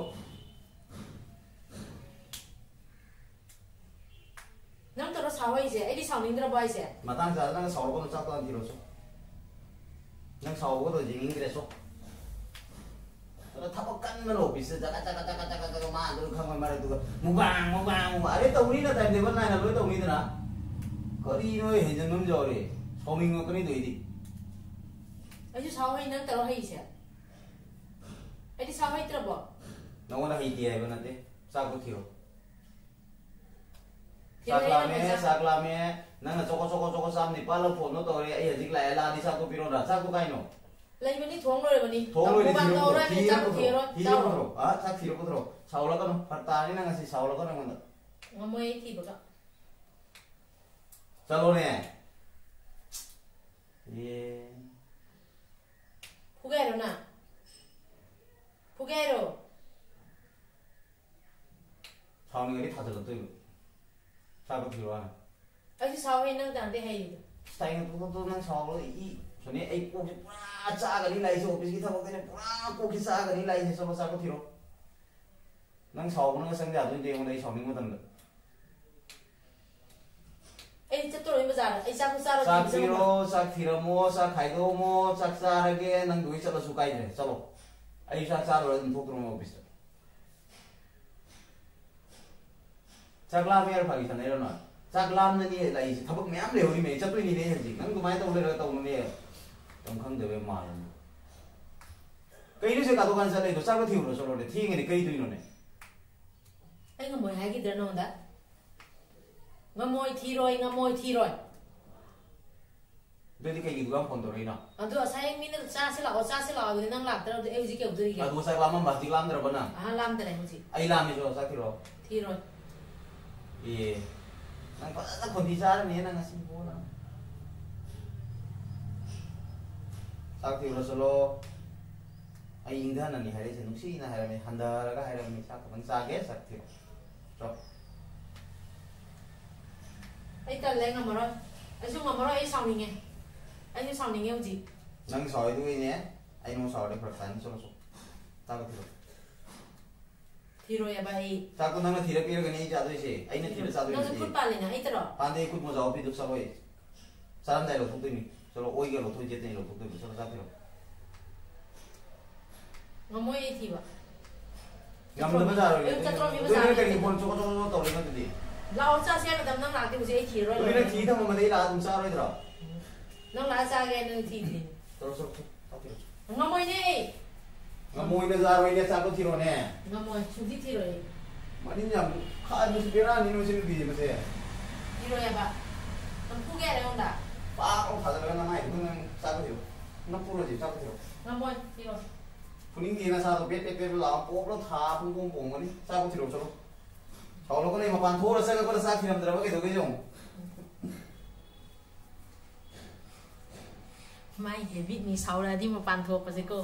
ꯅꯪ ꯇꯧꯔ ꯁꯥꯎ ꯍꯥꯏꯁꯦ? ꯑꯩꯗꯤ ꯁꯥꯎꯅꯤꯡꯗ꯭ꯔꯕꯣ ꯍꯥꯏꯁꯦ? ꯃꯇꯥꯡ ꯆꯥꯗ ꯅꯪ ꯁꯥꯎꯔꯛꯀꯅꯨ, ꯆꯥꯛꯇꯣ ꯍꯥꯟꯅ ꯊꯤꯔꯣ ꯆꯣ꯫ ꯅꯪ ꯁꯥꯎꯕꯒꯗꯣ ꯌꯦꯡꯅꯤꯡꯗ꯭ꯔꯦ ꯆꯣ꯫ ꯑꯗꯣ ꯊꯕꯛ ꯀꯟꯕꯅ ꯑꯣꯐꯤꯁꯇ ꯖꯒꯠ ꯖꯒꯠ ꯖꯒꯠ ꯖꯒꯠ ꯖꯒꯠ ꯃꯥ ꯑꯗꯨ ꯈꯪꯕ ꯃꯔꯛꯇꯨꯒ ꯃꯨꯛꯕꯥꯡ, ꯃꯨꯛꯕꯥꯡ, ꯃꯨꯛꯕꯥꯡ꯫ ꯑꯗꯩ ꯇꯧꯅꯤꯅ ꯇꯥꯏꯝ ꯇꯦꯕꯜ ꯅꯥꯏꯅ ꯂꯣꯏ ꯇꯧꯅꯤꯗꯅ꯫ ꯀꯔꯤꯅꯣ ꯑꯩ ꯍꯦꯟꯖꯟꯕ ꯑꯃ ꯌꯥꯎꯔꯦ꯫ ꯁꯥꯎꯅꯤꯡꯉꯛꯀꯅꯤꯗꯣ ꯑꯩꯗꯤ꯫ ꯑꯩꯁꯨ ꯁꯥꯎ ꯍꯩ, ꯅꯪ ꯇꯧꯔ ꯍꯩꯁꯦ꯫ ꯑꯩꯗꯤ ꯁꯥꯎ ꯍꯩꯇ꯭ꯔꯕꯣ? ꯅꯉꯣꯟꯗ ꯍꯩꯇꯦ ꯍꯥꯏꯕ ꯅꯠꯇꯦ꯫ ꯆꯥꯛꯇꯣ ꯊꯤꯔꯣ꯫ ꯊꯤꯔꯣ, ꯆꯥꯛ ꯑꯩ ꯂꯥꯝꯃꯦ, ꯅꯪ ꯆꯥꯛ ꯆꯥꯛ ꯂꯥꯝꯃꯦ꯫ ꯅꯪꯅ ꯆꯣꯀꯣ, ꯆꯣꯀꯣ, ꯆꯣꯀꯣ ꯆꯥꯝ ꯅꯤꯄꯥꯜꯂ ꯐꯣꯟꯗꯣ ꯇꯧꯔꯦ꯫ ꯑꯩ ꯍꯧꯖꯤꯛ ꯂꯥꯛꯑꯦ, ꯂꯥꯛꯑꯗꯤ ꯆꯥꯛꯇꯣ ꯄꯤꯔꯣꯅ꯫ ꯆꯥꯛꯇꯣ ꯀꯥꯏꯅꯣ? ꯂꯩꯕꯅꯤ, ꯊꯣꯡ ꯂꯣꯏꯔꯕꯅꯤ꯫ ꯊꯣꯡ ꯂꯣꯏꯔꯗꯤ ꯇꯝꯕꯨ ꯊꯤꯔꯣ, ꯀꯥꯡꯗꯧꯔ ꯊꯤꯔꯣ ꯍꯦꯟꯖꯥꯡ ꯄꯨꯊꯣꯔꯛꯑꯣ, ꯊꯤꯔꯣ꯫ ꯊꯤꯔꯣ ꯆꯥꯎꯔꯣ꯫ ꯄꯨꯊꯣꯔꯛꯑꯣ꯫ ꯑꯥ, ꯆꯥꯛ ꯊꯤꯔꯣ ꯄꯨꯊꯣꯔꯛꯑꯣ꯫ ꯁꯥꯎꯔꯛꯀꯅꯨ, ꯐꯔꯛ ꯇꯥꯔꯅꯤ ꯅꯪ ꯉꯁꯤ, ꯁꯥꯎꯔꯛꯀꯅꯨ ꯑꯩꯉꯣꯟꯗ꯫ ꯉꯝꯃꯣꯏ ꯑꯩ ꯊꯤꯕꯒ꯫ ꯆꯠꯂꯣꯅꯦ꯫ ꯑꯦ꯫ ꯐꯨꯒꯦ ꯍꯥꯏꯔꯣ ꯅꯪ? ꯐꯨꯒꯦ ꯍꯥꯏꯔꯣ? ꯁꯥꯎꯅꯤꯡꯉꯗꯤ ꯊꯥꯖꯤꯜꯂꯛꯇꯣꯏꯕ꯫ ꯆꯥꯛꯇꯣ ꯊꯤꯔꯣ ꯍꯥꯟꯅ꯫ ꯑꯩꯁꯨ ꯁꯥꯎꯋꯦ, ꯅꯪ ꯇꯥꯟꯗꯦ ꯍꯩ꯫ ꯁꯥꯏꯅ ꯇꯣꯛ ꯇꯣꯛ ꯇꯣꯛ ꯅꯪ ꯁꯥꯎꯔꯣ꯫ ꯏ ꯁꯣꯅꯤ, ꯑꯩ ꯀꯣꯛꯁꯦ ꯄꯨꯔꯥ ꯆꯥꯛꯑꯒꯅꯤ ꯂꯥꯛꯏꯁꯦ, ꯑꯣꯐꯤꯁꯀꯤ ꯊꯕꯛꯇꯅꯦ ꯄꯨꯔꯥ ꯀꯣꯛꯁꯦ ꯆꯥꯛꯑꯒꯅꯤ ꯂꯥꯛꯏꯁꯦ꯫ ꯆꯠꯂꯣ ꯆꯥꯛꯇꯣ ꯊꯤꯔꯣ꯫ ꯅꯪ ꯁꯥꯎꯕꯅꯒ ꯆꯪꯕ ꯌꯥꯗꯣꯏꯅꯦ ꯑꯩꯉꯣꯟꯗ, ꯑꯩ ꯁꯥꯎꯅꯤꯡꯕ ꯃꯇꯝꯗ꯫ ꯑꯩ ꯆꯠꯇꯣꯔꯕꯅꯤ ꯕꯖꯥꯔꯗ, ꯑꯩ ꯆꯥꯛꯁꯨ ꯆꯥꯔꯣꯏ, ꯆꯥꯛ ꯊꯤꯕ ꯆꯪꯉꯝꯃꯣ꯫ ꯊꯤꯔꯣ, ꯆꯥꯛ ꯊꯤꯔꯝꯃꯣ, ꯆꯥꯛ ꯈꯥꯏꯗꯣꯛꯑꯝꯃꯣ, ꯆꯥꯛ ꯆꯥꯔꯒꯦ, ꯅꯪ ꯂꯣꯏ ꯆꯠꯂꯁꯨ ꯀꯥꯏꯗ꯭ꯔꯦ, ꯆꯠꯂꯣ꯫ ꯑꯩ ꯆꯥꯛ ꯆꯥꯔꯨꯔ ꯑꯗꯨꯝ ꯊꯣꯛꯇꯣꯔꯕꯅꯤ ꯑꯣꯐꯤꯁꯇ꯫ ꯆꯥꯛ ꯂꯥꯝꯃꯦ ꯍꯥꯏꯔ ꯐꯥꯒꯤ ꯁꯥꯟꯅꯩꯔꯣ ꯅꯣꯏ? ꯆꯥꯛ ꯂꯥꯝꯅꯅꯤ ꯂꯥꯛꯏꯁꯦ, ꯊꯕꯛ ꯃꯌꯥꯝ ꯂꯩꯍꯧꯔꯤꯃꯦ, ꯆꯠꯇꯣꯏꯅꯤꯅꯦ ꯍꯧꯖꯤꯛ꯫ ꯅꯪ ꯑꯗꯨꯃꯥꯏꯅ ꯇꯧ ꯂꯩꯔꯒ ꯇꯧꯅꯨꯅꯦ꯫ ꯇꯧ ꯈꯪꯗꯕꯩ ꯃꯥꯜꯂꯦ꯫ ꯀꯩꯅꯣ ꯁꯦ ꯀꯥꯗꯣꯛ ꯀꯥꯟ ꯆꯠꯂꯤꯗꯣ? ꯆꯥꯛ ꯊꯤꯔꯨꯔꯣ, ꯆꯠꯂꯣꯅꯦ, ꯊꯦꯡꯉꯦꯅꯦ, ꯀꯩ ꯇꯧꯔꯤꯅꯣꯅꯦ? ꯑꯩ ꯉꯝꯃꯣꯏ ꯍꯥꯏꯈꯤꯗ꯭ꯔꯥ ꯅꯉꯣꯟꯗ? ꯉꯝꯃꯣꯏ, ꯊꯤꯔꯣꯏ, ꯉꯝꯃꯣꯏ, ꯊꯤꯔꯣꯏ꯫ ꯑꯗꯨꯗꯤ ꯀꯩꯒꯤ ꯗꯨꯀꯥꯟ ꯐꯣꯟ ꯇꯧꯔꯛꯏꯅꯣ? ꯑꯗꯣ ꯉꯁꯥꯏ ꯃꯤꯅ ꯆꯥꯁꯤ ꯂꯥꯛꯑꯣ, ꯆꯥꯁꯤ ꯂꯥꯛꯑꯣ, ꯑꯗꯨꯗꯤ ꯅꯪ ꯂꯥꯛꯇ꯭ꯔꯕꯗꯤ ꯑꯩ ꯍꯧꯖꯤꯛ ꯀꯩꯗꯧꯗꯣꯔꯤꯒꯦ? ꯑꯗꯨ ꯉꯁꯥꯏ ꯂꯥꯝꯃꯝꯕ, ꯍꯧꯖꯤꯛ ꯂꯥꯝꯗ꯭ꯔꯕ ꯅꯪ? ꯑꯍꯥ, ꯂꯥꯝꯗ꯭ꯔꯦ ꯍꯧꯖꯤꯛ꯫ ꯑꯩ ꯂꯥꯝꯃꯦ, ꯆꯠꯂꯣ, ꯆꯥꯛ ꯊꯤꯔꯛꯑꯣ꯫ ꯊꯤꯔꯣꯏ꯫ ꯑꯦ, ꯅꯪ ꯐꯖꯅ ꯈꯣꯟꯊꯤ ꯆꯥꯔꯅꯤ ꯅꯪ ꯉꯁꯤ ꯄꯣꯔ꯫ ꯆꯥꯛ ꯊꯤꯔꯨꯔꯣ ꯆꯠꯂꯣ꯫ ꯑꯩ ꯏꯪꯊꯅꯅꯤ ꯍꯥꯏꯔꯛꯏꯁꯦ, ꯅꯨꯡꯁꯤꯅ ꯍꯥꯏꯔꯝꯃꯤ, ꯍꯟꯊꯔꯒ ꯍꯥꯏꯔꯝꯃꯤ, ꯆꯥꯛ ꯈꯛꯇꯪ ꯆꯥꯒꯦ, ꯆꯥꯛ ꯊꯤꯔꯣ꯫ ꯆꯣ꯫ ꯑꯩ ꯇꯜꯂꯦ, ꯉꯝꯃꯔꯣꯏ꯫ ꯑꯩꯁꯨ ꯉꯝꯃꯔꯣꯏ, ꯑꯩ ꯁꯥꯎꯅꯤꯡꯉꯦ꯫ ꯑꯩꯁꯨ ꯁꯥꯎꯅꯤꯡꯉꯦ ꯍꯧꯖꯤꯛ꯫ ꯅꯪ ꯁꯥꯎꯔꯤꯗꯨꯒꯤꯅꯦ, ꯑꯩ ꯅꯉꯣꯟ ꯁꯥꯎꯔꯗꯤ ꯐꯔꯛ ꯇꯥꯅꯤ꯫ ꯆꯠꯂꯣ, ꯆꯠꯂꯣ꯫ ꯆꯥꯛꯇꯣ ꯊꯤꯔꯣ꯫ ꯊꯤꯔꯣꯏ ꯍꯥꯏꯕ ꯑꯩ꯫ ꯆꯥꯛꯇꯣ ꯅꯪꯅ ꯊꯤꯔ ꯄꯤꯔꯒꯅꯤ ꯑꯩ ꯆꯥꯗꯣꯏꯁꯦ꯫ ꯑꯩꯅ ꯊꯤꯔ ꯆꯥꯗꯣꯏꯅꯦ ꯅꯪꯁꯨ ꯑꯩꯗꯤ꯫ ꯈꯨꯠ ꯄꯥꯜꯂꯤꯅ ꯑꯩꯇꯔꯣ? ꯄꯥꯟꯗꯦ, ꯑꯩ ꯈꯨꯠ ꯃꯣꯖꯥ ꯎꯞꯄꯤꯗꯨ ꯆꯠꯂꯣ ꯑꯩ꯫ ꯆꯥꯔꯝꯗꯥꯏ ꯂꯧꯊꯣꯛꯇꯣꯏꯅꯤ꯫ ꯆꯠꯂꯣ, ꯑꯣꯏꯒ ꯂꯧꯊꯣꯛ, ꯌꯦꯠꯇꯅꯤ ꯂꯧꯊꯣꯛꯇꯣꯏꯅꯤ꯫ ꯆꯠꯂꯣ, ꯆꯥꯛ ꯊꯤꯔꯣ꯫ ꯉꯝꯃꯣꯏ ꯑꯩ ꯊꯤꯕ꯫ ꯉꯝꯗꯕ ꯌꯥꯔꯣꯏ꯫ ꯑꯌꯨꯛ ꯆꯠꯇ꯭ꯔꯣ, ꯃꯤ ꯑꯗꯨ ꯅꯪ ꯃꯆꯥ ꯀꯔꯤꯒꯤ ꯂꯩꯇꯦ꯫ ꯐꯣꯟ ꯆꯣꯀꯣ ꯆꯣꯀꯣ ꯆꯣꯀꯣ ꯇꯧꯔꯤꯅꯣ ꯑꯗꯨꯗꯤ? ꯂꯥꯛꯑꯣ, ꯆꯥꯁꯦ ꯍꯥꯏ ꯃꯇꯝ ꯅꯪ ꯂꯥꯛꯇꯦ, ꯍꯧꯖꯤꯛ ꯑꯩ ꯊꯤꯔꯔꯣꯏ꯫ ꯑꯗꯨꯗꯤ ꯅꯪ ꯊꯤ ꯊꯝꯃꯝꯕꯗꯤ ꯑꯩ ꯂꯥꯛꯑ ꯑꯗꯨꯝ ꯆꯥꯔꯣꯏꯗ꯭ꯔꯣ? ꯅꯪ ꯂꯥꯛꯑ ꯆꯥꯒꯦ ꯍꯥꯏꯅ ꯅꯪ ꯊꯤꯗ꯭ꯔꯤꯅꯦ꯫ ꯆꯠꯂꯣ, ꯆꯠꯂꯣ, ꯆꯠꯂꯣ, ꯆꯥꯛ ꯊꯤꯔꯣ꯫ ꯉꯝꯃꯣꯏꯅꯦ ꯑꯩ꯫ ꯉꯝꯃꯣꯏꯅ ꯆꯥꯔꯣꯏꯅꯦ, ꯆꯥꯛꯇꯣ ꯊꯤꯔꯣꯅꯦ꯫ ꯉꯝꯃꯣꯏ, ꯁꯨꯡꯊꯤ ꯊꯤꯔꯣꯏ ꯑꯩ꯫ ꯃꯅꯤꯡ ꯌꯥꯝ ꯈꯥꯏꯕꯁꯤ ꯕꯦꯔꯥꯅꯤ ꯅꯣꯏ ꯁꯤ ꯅꯨꯄꯤꯁꯦ ꯃꯁꯦ꯫ ꯊꯤꯔꯣꯏ ꯍꯥꯏꯕ꯫ ꯅꯪ ꯐꯨꯒꯦ ꯍꯥꯏꯔꯦ ꯑꯩꯉꯣꯟꯗ? ꯄꯥꯛ ꯂꯥꯎ ꯊꯥꯖꯤꯜꯂꯒ ꯅꯃꯥꯏꯗꯨꯗ ꯅꯪ ꯆꯥꯛꯇꯣ ꯊꯤꯔꯣ꯫ ꯅꯪ ꯐꯨꯔꯣ ꯍꯧꯖꯤꯛ, ꯆꯥꯛꯇꯣ ꯊꯤꯔꯣ꯫ ꯉꯝꯃꯣꯏ, ꯊꯤꯔꯣꯏ꯫ ꯐꯨꯅꯤꯡꯗꯦ ꯅꯁꯥꯗꯣ ꯕꯦꯠ ꯕꯦꯠ ꯕꯦꯠ ꯂꯥꯎ ꯄꯣꯞ ꯂꯥꯎ ꯊꯥ ꯄꯨꯡ ꯄꯣꯡ ꯄꯣꯡꯒꯅꯤ꯫ ꯆꯥꯛꯇꯣ ꯊꯤꯔꯣ ꯆꯠꯂꯣ꯫ ꯁꯥꯎꯔꯛꯀꯅꯨ, ꯃꯄꯥꯟ ꯊꯣꯛꯎꯔ ꯆꯪꯉꯛꯄꯗ ꯆꯥꯛ ꯊꯤꯔꯝꯗ꯭ꯔꯕ ꯀꯩꯗꯧꯒꯦ ꯌꯦꯡꯉꯨ꯫ ꯃꯥꯏ ꯍꯦꯕꯤꯠꯅꯤ ꯁꯥꯎꯔꯛꯑꯗꯤ ꯃꯄꯥꯟ ꯊꯣꯛꯄꯁꯦꯀꯣ꯫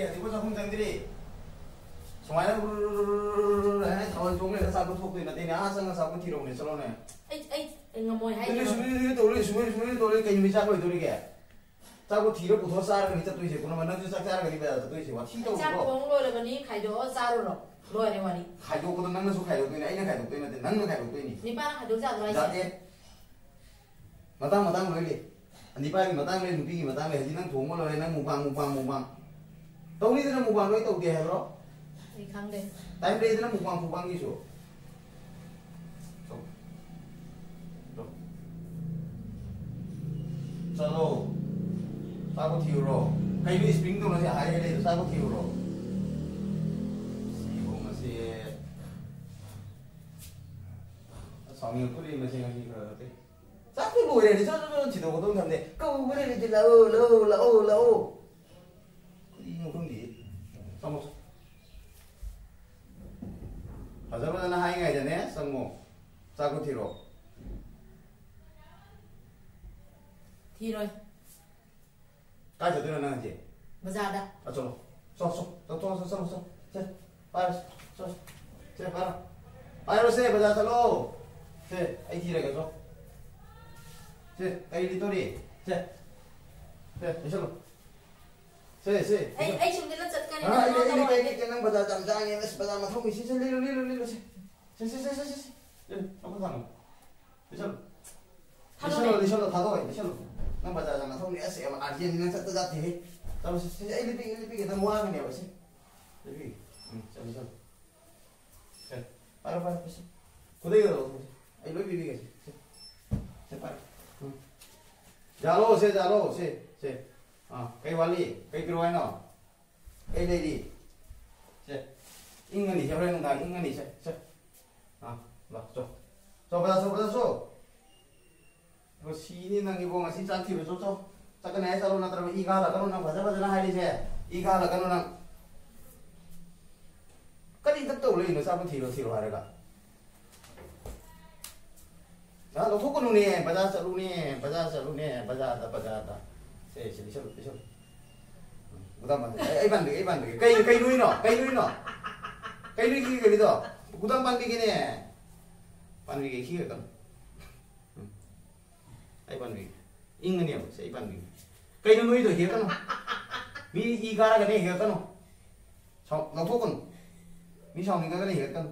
ꯍꯧꯖꯤꯛꯐꯥꯎ ꯆꯥꯛꯈꯨꯝ ꯆꯪꯗ꯭ꯔꯤ꯫ ꯁꯨꯃꯥꯏꯅ ꯍꯥꯏꯅ ꯊꯥꯕꯜ ꯆꯣꯡ ꯂꯩꯔꯒ ꯆꯥꯛꯇꯣ ꯊꯣꯛꯇꯣꯏ ꯅꯠꯇꯦꯅꯦ꯫ ꯑꯥ ꯆꯪꯉ ꯆꯥꯛꯇꯣ ꯊꯤꯔꯛꯎꯅꯦ, ꯆꯠꯂꯣꯅꯦ꯫ ꯑꯩ ꯑꯩ ꯉꯝꯃꯣꯏ ꯍꯥꯏꯗꯣ꯫ ꯁꯨꯃꯥꯏꯅ ꯁꯨꯃꯥꯏꯅ ꯇꯧ ꯂꯩ, ꯁꯨꯃꯥꯏꯅ ꯁꯨꯃꯥꯏꯅ ꯇꯧ ꯂꯩ, ꯀꯩ ꯅꯨꯃꯤꯠ ꯆꯥꯛ ꯂꯣꯏꯗꯣꯔꯤꯒꯦ? ꯆꯥꯛꯇꯣ ꯊꯤꯔ ꯄꯨꯊꯣꯛꯑ ꯆꯥꯔꯒꯅꯤ ꯆꯠꯇꯣꯏꯁꯦ꯫ ꯄꯨꯝꯅꯃꯛ ꯅꯪꯁꯨ ꯆꯥꯛ ꯆꯥꯔꯒꯅꯤ ꯕꯖꯥꯔ ꯆꯠꯇꯣꯏꯁꯦ꯫ ꯋꯥꯊꯤ ꯇꯧꯅꯨꯀꯣ꯫ ꯆꯥꯛ ꯊꯣꯡ ꯂꯣꯏꯔꯕꯅꯤ, ꯈꯥꯏꯗꯣꯛꯑꯣ ꯆꯥꯔꯨꯔꯣ꯫ ꯂꯣꯏꯔꯦ ꯋꯥꯔꯤ꯫ ꯈꯥꯏꯗꯣꯛꯄꯗꯣ ꯅꯪꯅꯁꯨ ꯈꯥꯏꯗꯣꯛꯇꯣꯏꯅꯦ, ꯑꯩꯅ ꯈꯥꯏꯗꯣꯛꯇꯣꯏ ꯅꯠꯇꯦ, ꯅꯪꯅ ꯈꯥꯏꯗꯣꯛꯇꯣꯏꯅꯦ꯫ ꯅꯤꯄꯥꯅ ꯈꯥꯏꯗꯣꯛ ꯌꯥꯗ꯭ꯔꯣ ꯍꯥꯏꯁꯦ? ꯌꯥꯗꯦ꯫ ꯃꯇꯥꯡ ꯃꯇꯥꯡ ꯂꯣꯏ ꯂꯩ꯫ ꯅꯤꯄꯥꯒꯤ ꯃꯇꯥꯡ ꯂꯩ, ꯅꯨꯄꯤꯒꯤ ꯃꯇꯥꯡ ꯂꯩ꯫ ꯍꯧꯖꯤꯛ ꯅꯪ ꯊꯣꯡꯕ ꯂꯣꯏꯔꯦ, ꯅꯪ ꯃꯨꯛꯕꯥꯡ, ꯃꯨꯛꯕꯥꯡ, ꯃꯨꯛꯕꯥꯡ꯫ ꯇꯧꯅꯤꯗꯅ ꯃꯨꯛꯕꯥꯡ ꯂꯣꯏ ꯇꯧꯗꯦ ꯍꯥꯏꯕ꯭ꯔꯣ? ꯑꯩ ꯈꯪꯗꯦ꯫ ꯇꯥꯏꯝ ꯂꯩꯗꯅ ꯃꯨꯛꯕꯥꯡ ꯐꯨꯛꯕꯥꯡꯒꯤꯁꯨ꯫ ꯆꯣ꯫ ꯆꯣ꯫ ꯆꯠꯂꯣ꯫ ꯆꯥꯛꯄꯨ ꯊꯤꯔꯨꯔꯣ꯫ ꯀꯩꯅꯣ ꯏꯁꯄ꯭ꯔꯤꯡ ꯇꯧꯅꯁꯦ ꯍꯥꯏꯔꯒ ꯂꯩꯗꯣ? ꯆꯥꯛꯄꯨ ꯊꯤꯔꯨꯔꯣ꯫ ꯁꯤꯕꯨ ꯉꯁꯤ꯫ ꯑꯁ, ꯁꯥꯎꯅꯤꯡꯉꯛꯇꯣꯔꯤ ꯃꯁꯤ ꯉꯁꯤ ꯈꯔ ꯈꯔ꯫ ꯆꯥꯛꯇꯣ ꯂꯣꯏꯔꯦꯅꯦ, ꯁꯠ ꯁꯠ ꯁꯠ ꯊꯤꯗꯣꯛꯀꯗꯧꯅꯤ ꯊꯝꯗꯦ꯫ ꯀꯧꯕ ꯂꯩꯔꯗꯤ ꯂꯥꯛꯑꯣ, ꯂꯥꯛꯑꯣ, ꯂꯥꯛꯑꯣ, ꯂꯥꯛꯑꯣ꯫ ꯀꯔꯤꯅꯣ ꯈꯪꯗꯦ꯫ ꯆꯪꯉꯣ, ꯆꯪꯉꯣ꯫ ꯐꯖ ꯐꯖꯅ ꯍꯥꯏꯉꯩꯗꯅꯦ, ꯆꯪꯉꯣ꯫ ꯆꯥꯛꯇꯣ ꯊꯤꯔꯣ꯫ ꯊꯤꯔꯣꯏ꯫ ꯀꯥꯏ ꯆꯠꯇꯣꯏꯅꯣ ꯅꯪ ꯍꯧꯖꯤꯛ? ꯕꯖꯥꯔꯗ꯫ ꯑ, ꯆꯠꯂꯣ꯫ ꯆꯣ, ꯆꯣ, ꯆꯣ, ꯆꯣ, ꯆꯠꯂꯣ, ꯆꯣ꯫ ꯁꯦ, ꯄꯥꯏꯔꯣ, ꯆꯣ, ꯆꯣ꯫ ꯁꯦ, ꯄꯥꯏꯔꯣ꯫ ꯄꯥꯏꯔꯣ ꯁꯦ, ꯕꯖꯥꯔ ꯆꯠꯂꯣ꯫ ꯁꯦ, ꯑꯩ ꯊꯤꯔꯒꯦ, ꯆꯣ꯫ ꯁꯦ, ꯀꯩ ꯂꯤꯠꯇꯣꯔꯤ? ꯁꯦ꯫ ꯁꯦ, ꯂꯤꯠꯁꯜꯂꯣ꯫ ꯁꯦ, ꯁꯦ, ꯑꯩ, ꯂꯤꯠꯁꯜꯂꯣ꯫ ꯑꯩ ꯁꯨꯝ ꯂꯤꯠꯂ ꯆꯠꯀꯅꯤ, ꯑ, ꯅꯪ ꯑꯩ ꯂꯤꯠ-, ꯑꯩ ꯂꯤꯠ-, ꯂꯧꯔꯣ꯫ ꯑꯩ ꯂꯤꯠꯀꯦ, ꯅꯪ ꯕꯖꯥꯔ ꯌꯥꯝ ꯆꯥꯡꯉꯦ꯫ ꯑꯁ, ꯕꯖꯥꯔ ꯃꯊꯧ ꯃꯤꯁꯤ꯫ ꯁꯦ, ꯂꯤꯠꯂꯣ, ꯂꯤꯠꯂꯣ, ꯂꯤꯠꯂꯣ, ꯁꯦ꯫ ꯁꯦ, ꯁꯦ, ꯁꯦ, ꯁꯦ, ꯁꯦ꯫ ꯂꯤꯠꯂꯣ, ꯃꯈꯨꯠ ꯊꯥꯡꯒꯠꯂꯣ꯫ ꯊꯥꯗꯣꯛꯑꯣ, ꯊꯥꯗꯣꯛꯑꯣ, ꯊꯥꯗꯣꯛꯑꯣ꯫ ꯂꯤꯠꯁꯜꯂꯣ, ꯊꯥꯗꯣꯛꯑꯣ꯫ ꯊꯥꯗꯣꯛꯑꯣ꯫ ꯂꯤꯠꯁꯜꯂꯣ, ꯂꯤꯠꯁꯜꯂꯣ, ꯊꯥꯗꯣꯛꯑꯣ, ꯂꯤꯠꯁꯜꯂꯣ꯫ ꯅꯪ ꯕꯖꯥꯔ ꯆꯪ ꯃꯊꯧꯅꯤ꯫ ꯑꯁ, ꯌꯥꯝ urgent ꯅꯤ, ꯅꯪ ꯆꯠꯇ ꯌꯥꯗꯦꯍꯦ꯫ ꯆꯠꯂꯣ, ꯁꯦ, ꯁꯦ, ꯑꯩ ꯂꯤꯠꯄꯤꯒꯦ, ꯂꯤꯠꯄꯤꯒꯦ, ꯅꯪ ꯋꯥꯒꯅꯦꯕ, ꯁꯦ꯫ ꯂꯤꯠꯄꯤꯒꯦ꯫ ꯎꯝ, ꯆꯠꯂꯣ, ꯆꯠꯂꯣ꯫ ꯁꯦ, ꯄꯥꯏꯔꯣ, ꯄꯥꯏꯔꯣ, ꯁꯦ꯫ ꯈꯨꯗꯩꯒꯗꯣ ꯂꯧꯊꯣꯛꯑꯣ, ꯁꯦ꯫ ꯑꯩ ꯂꯣꯏ ꯄꯤꯕꯤꯒꯦ, ꯁꯦ꯫ ꯁꯦ, ꯁꯦ, ꯄꯥꯏꯔꯣ꯫ ꯎꯝ꯫ ꯌꯥꯜꯂꯣ, ꯁꯦ, ꯌꯥꯜꯂꯣ, ꯁꯦ, ꯁꯦ꯫ ꯑꯥ, ꯀꯩ ꯋꯥꯠꯂꯤ? ꯀꯩ ꯄꯤꯔꯛꯑꯣ ꯍꯥꯏꯅꯣ? ꯀꯩ ꯂꯩꯔꯤ? ꯁꯦ, ꯏꯪꯉꯅꯤ, ꯁꯦ, ꯍꯣꯔꯦꯟ ꯅꯨꯡꯗꯥꯡ ꯏꯪꯉꯅꯤ, ꯁꯦ, ꯁꯦ꯫ ꯑꯥ, ꯂꯥꯛ, ꯆꯣ꯫ ꯆꯣ, ꯕꯖꯥꯔ ꯆꯣ, ꯕꯖꯥꯔ ꯆꯣ꯫ ꯑꯣ, ꯁꯤꯅꯤ ꯅꯪ ꯏꯕꯣ, ꯉꯁꯤ ꯆꯥꯛ ꯊꯤꯕ ꯆꯣ, ꯆꯣ꯫ ꯆꯠꯀꯅꯤ ꯍꯥꯏ ꯆꯠꯂꯣ, ꯅꯠꯇ꯭ꯔꯕ ꯏ ꯀꯥꯍꯜꯂꯛꯀꯅꯨ ꯅꯪ, ꯐꯖ ꯐꯖꯅ ꯍꯥꯏꯔꯤꯁꯦ꯫ ꯏ ꯀꯥꯍꯜꯂꯛꯀꯅꯨ ꯅꯪ꯫ ꯀꯔꯤ ꯊꯕꯛ ꯇꯧ ꯂꯩꯔꯤꯅꯣ, ꯆꯥꯛꯄꯨ ꯊꯤꯔꯣ, ꯊꯤꯔꯣ ꯍꯥꯏꯔꯒ? ꯅꯪ ꯂꯧꯊꯣꯛꯀꯅꯨꯅꯦ, ꯕꯖꯥꯔ ꯆꯠꯂꯨꯅꯦ, ꯕꯖꯥꯔ ꯆꯠꯂꯨꯅꯦ, ꯕꯖꯥꯔꯗ, ꯕꯖꯥꯔꯗ꯫ ꯁꯦ, ꯁꯦ, ꯂꯤꯁꯜꯂꯨ, ꯂꯤꯁꯜꯂꯨ꯫ ꯎꯝ, ꯈꯨꯗꯥꯡ ꯄꯥꯟꯕꯤ꯫ ꯑꯩ, ꯑꯩ ꯄꯥꯟꯕꯤꯒꯦ, ꯑꯩ ꯄꯥꯟꯕꯤꯒꯦ꯫ ꯀꯩ, ꯀꯩ ꯅꯣꯏꯅꯣ? ꯀꯩ ꯅꯣꯏꯅꯣ? ꯀꯩ ꯅꯣꯏꯒꯤ ꯀꯔꯤꯗꯣ? ꯈꯨꯗꯥꯡ ꯄꯥꯟꯕꯤꯒꯦꯅꯦ꯫ ꯄꯥꯟꯕꯤꯒꯦ, ꯈꯤꯒ ꯀꯩꯅꯣ꯫ ꯎꯝ꯫ ꯑꯩ ꯄꯥꯟꯕꯤꯒꯦ꯫ ꯏꯪꯉꯅꯦꯕ, ꯁꯦ, ꯑꯩ ꯄꯥꯟꯕꯤꯒꯦ꯫ ꯀꯩꯅꯣ ꯅꯣꯏꯗꯣ? ꯍꯦꯛꯀꯅꯨ꯫ ꯃꯤ ꯏ ꯀꯥꯔꯒꯅꯦ, ꯍꯦꯛꯀꯅꯨ꯫ ꯁꯥꯎ-, ꯂꯧꯊꯣꯛꯀꯅꯨ꯫ ꯃꯤ ꯁꯥꯎꯅꯤꯡꯉꯒꯅꯦ, ꯍꯦꯛꯀꯅꯨ꯫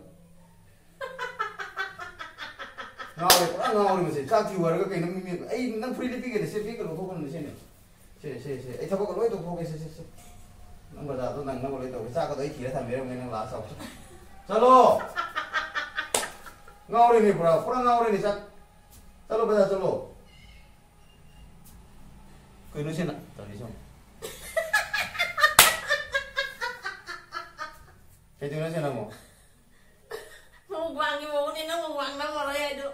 ꯉꯥꯎꯔꯦ, ꯄꯨꯔꯥ ꯉꯥꯎꯔꯦ ꯃꯁꯤ꯫ ꯆꯥꯛ ꯊꯤꯌꯨ ꯍꯥꯏꯔꯒ ꯀꯩꯅꯣ ꯃꯤ, ꯃꯤ, ꯑꯩ ꯅꯪ ꯐꯨꯔꯤꯠ ꯂꯤꯠꯄꯤꯒꯦꯅꯦ, ꯁꯦ, ꯐꯨꯔꯤꯠꯀ ꯂꯧꯊꯣꯛꯀꯅꯨ, ꯁꯦꯅꯦ꯫ ꯁꯦ, ꯁꯦ, ꯁꯦ꯫ ꯑꯩ ꯊꯕꯛꯀ ꯂꯣꯏ ꯇꯧꯊꯣꯛꯀꯦ, ꯁꯦ, ꯁꯦ, ꯁꯦ꯫ ꯅꯪ ꯕꯖꯥꯔꯗꯣ ꯅꯪꯅꯕ ꯂꯣꯏ ꯇꯧꯒꯦ꯫ ꯆꯥꯛꯀꯗꯣ ꯑꯩ ꯊꯤꯔ ꯊꯝꯕꯤꯔꯝꯒꯦ, ꯅꯪ ꯂꯥꯛꯑ ꯆꯥꯎ꯫ ꯆꯠꯂꯣ! ꯉꯥꯎꯔꯦꯅꯦ ꯄꯨꯔꯥ, ꯄꯨꯔꯥ ꯉꯥꯎꯔꯦꯅꯦ, ꯆꯠ-, ꯆꯠꯂꯣ ꯕꯖꯥꯔ ꯆꯠꯂꯣ꯫ ꯀꯩꯅꯣ ꯁꯤꯅ ꯇꯧꯔꯤꯁꯦ ꯌꯦꯡꯉꯣ꯫ ꯀꯩꯗꯧꯔꯤꯅꯣ ꯁꯤꯅ ꯑꯃꯨꯛ? ꯃꯨꯛꯕꯥꯡꯒꯤ ꯃꯑꯣꯡꯅꯤ, ꯅꯪ ꯃꯨꯛꯕꯥꯡ ꯅꯝꯃꯔꯣꯏ ꯍꯥꯏꯗꯣ꯫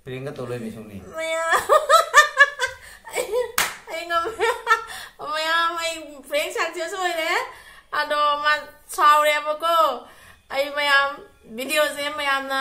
ꯄ꯭ꯔꯦꯡꯒ ꯇꯧ ꯂꯩꯔꯝꯃꯤ ꯁꯣꯝꯅꯤ꯫ ꯃꯌꯥꯝ, ꯑꯩ, ꯑꯩ ꯉꯝꯃꯦ꯫ ꯃꯌꯥꯝ, ꯑꯩ ꯄ꯭ꯔꯦꯡ ꯁꯛꯁꯦꯁ ꯑꯣꯏꯔꯦ꯫ ꯑꯗꯣ ꯃꯥ ꯁꯥꯎꯔꯦꯕꯀꯣ꯫ ꯑꯩ ꯃꯌꯥꯝ, ꯚꯤꯗꯤꯑꯣꯁꯦ ꯃꯌꯥꯝꯅ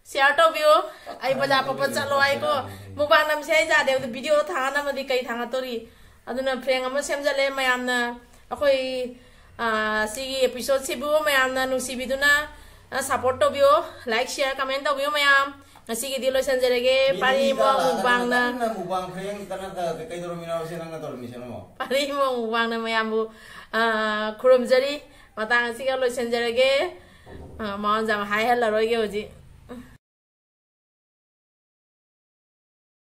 ꯁꯤꯌꯥꯔ ꯇꯧꯕꯤꯌꯨ꯫ ꯑꯩ ꯕꯖꯥꯔ ꯄꯣꯠꯄ ꯆꯠꯂꯣ ꯍꯥꯏꯀꯣ꯫ ꯃꯨꯛꯕꯥꯡ ꯅꯝꯁꯦ ꯍꯥꯏ ꯌꯥꯗꯦ꯫ ꯑꯗꯨ ꯚꯤꯗꯤꯑꯣ ꯊꯥꯅꯕꯗꯤ ꯀꯩ ꯊꯥꯡꯒꯠꯇꯣꯔꯤ? ꯑꯗꯨꯅ ꯄ꯭ꯔꯦꯡ ꯑꯃ ꯁꯦꯝꯖꯜꯂꯦ ꯃꯌꯥꯝꯅ꯫ ꯑꯩꯈꯣꯏ, ꯑꯥ, ꯁꯤꯒꯤ ꯑꯦꯄꯤꯁꯣꯗꯁꯤꯕꯨ ꯃꯌꯥꯝꯅ ꯅꯨꯡꯁꯤꯕꯤꯗꯨꯅ, ꯑ, ꯁꯞꯄꯣꯔꯠ ꯇꯧꯕꯤꯌꯣ꯫ ꯂꯥꯏꯛ, ꯁꯤꯌꯥꯔ, ꯀꯃꯦꯟ ꯇꯧꯕꯤꯌꯣ ꯃꯌꯥꯝ꯫ ꯉꯁꯤꯒꯤꯗꯤ ꯂꯣꯏꯁꯤꯟꯖꯔꯒꯦ꯫ ꯃꯤꯗꯤ ꯄꯥꯔꯤ ꯃꯤ ꯃꯣꯡ ꯇꯥꯔꯒ ꯃꯨꯛꯕꯥꯡꯅ꯫ ꯀꯟꯅ ꯃꯨꯛꯕꯥꯡ ꯄ꯭ꯔꯦꯡ ꯀꯟꯅ ꯀ-, ꯀꯩꯗꯧꯔꯝꯃꯤꯅꯣ ꯁꯤ ꯅꯪꯅ ꯇꯧꯔꯝꯃꯤꯁꯦ ꯅꯪꯕꯣ? ꯄꯥꯔꯤ ꯃꯣꯡ ꯃꯨꯛꯕꯥꯡꯅ ꯃꯌꯥꯝꯕꯨ, ꯑ, ꯈꯨꯔꯨꯝꯖꯔꯤ꯫ ꯃꯇꯥꯡ ꯑꯁꯤꯒ ꯂꯣꯏꯁꯤꯟꯖꯔꯒꯦ꯫ ꯑ, ꯃꯉꯣꯟꯗ ꯌꯥꯝ ꯍꯥꯏꯍꯜꯂꯔꯣꯏꯒꯦ ꯍꯧꯖꯤꯛ꯫